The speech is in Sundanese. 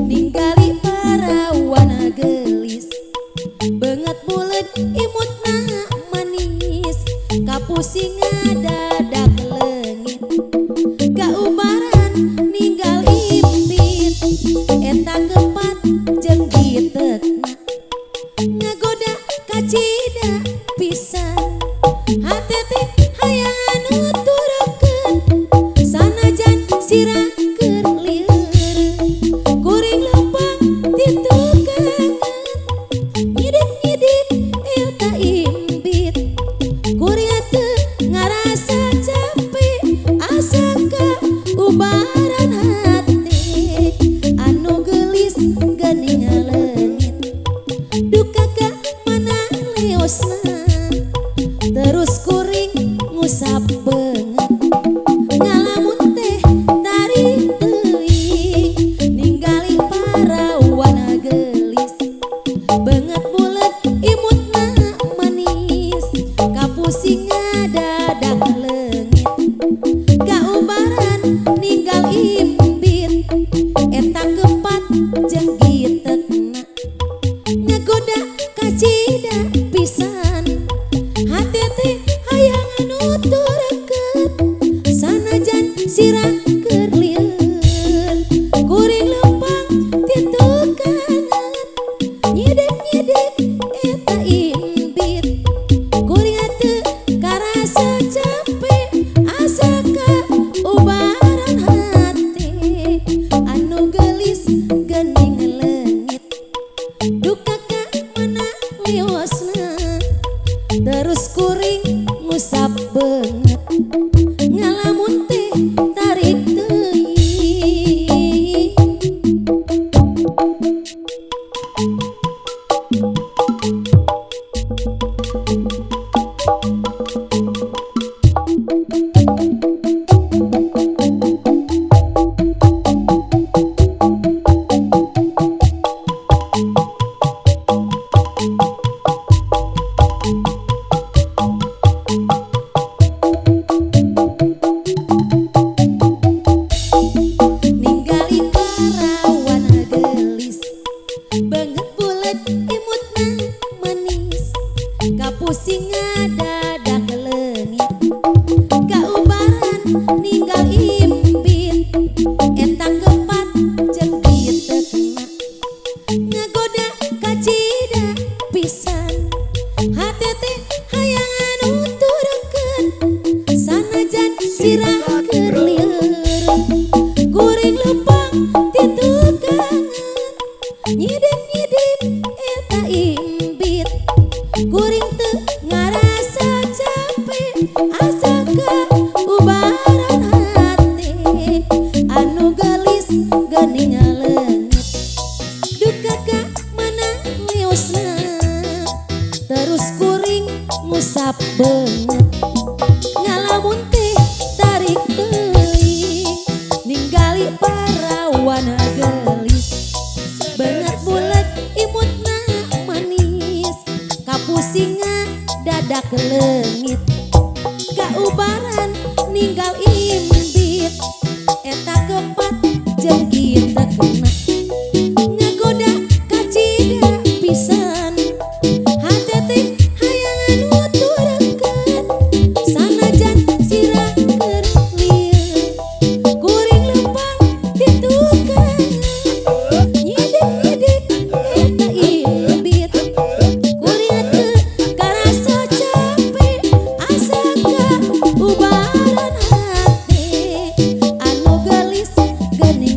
Ningali parawana gelis, beungeut buleud, imutna manis, kapusing ngadadak leungit, kaubaran ninggal imbit. Eta kepat jeung gitekna ngagoda kacida pisan, hate teh hayang anu turekeun sanajan sirah keur lieur. Kuring lempang ti tukangan, ngidik-ngidik eta imbit, kuring teu ngarasa capek asa kaubaran hate. Anu geulis geuning leungit, duka ka mana leosna, terus kuring ngusap beungeut, ngalamun teh tarik teuing. Ningali parawana geulis, beungeut buleut, imutna manis, kapusing ngadadak leungit, kaubaran ninggal imbit. Eta kepat jeung gitekna ngagoda kacida pisan, hate teh hayang anu turekeun sanajan sirah keur lieur. Kuring lempang ti tukangan, nyidek-nyidek eta imbit, kuring teu karasa capek asa kaubaran hate. Anu geulis geuning leungit, duka ka mana liosna, terus kuring ngusap beungeut, ngalamun teh tarik teuing. Ningali parawana geulis, beungeut buleut, imutna manis, kapusing ngadadak leungit, kaubaran ninggal imbit. Eta kepat jeung gitekna ngagoda kacida pisan, hate teh hayang anu turekeun sanajan sirah keur lieur. Kuring lempang ti tukangan, nyidek-nyidek eta imbit, kuring teu ngarasa capek asa kaubaran hate. Anu geulis geuning leungit, duka ka mana liosna, terus kuring ngusap beungeut, ngalamun teh tarik teuing. Ningali parawana geulis, beungeut buleut, imutna manis, kapusing ngadadak leungit, kaubaran ninggal imbit. Eta kepat jeung gitekna ngagoda kacida pisan, hate teh hayang anu turekeun sanajan sirah keur lieur. Kuring lempang ti tukangan, nyidek-nyidek eta imbit, kuring teu karasa capek asa kaubaran hate. Anu geulis geuning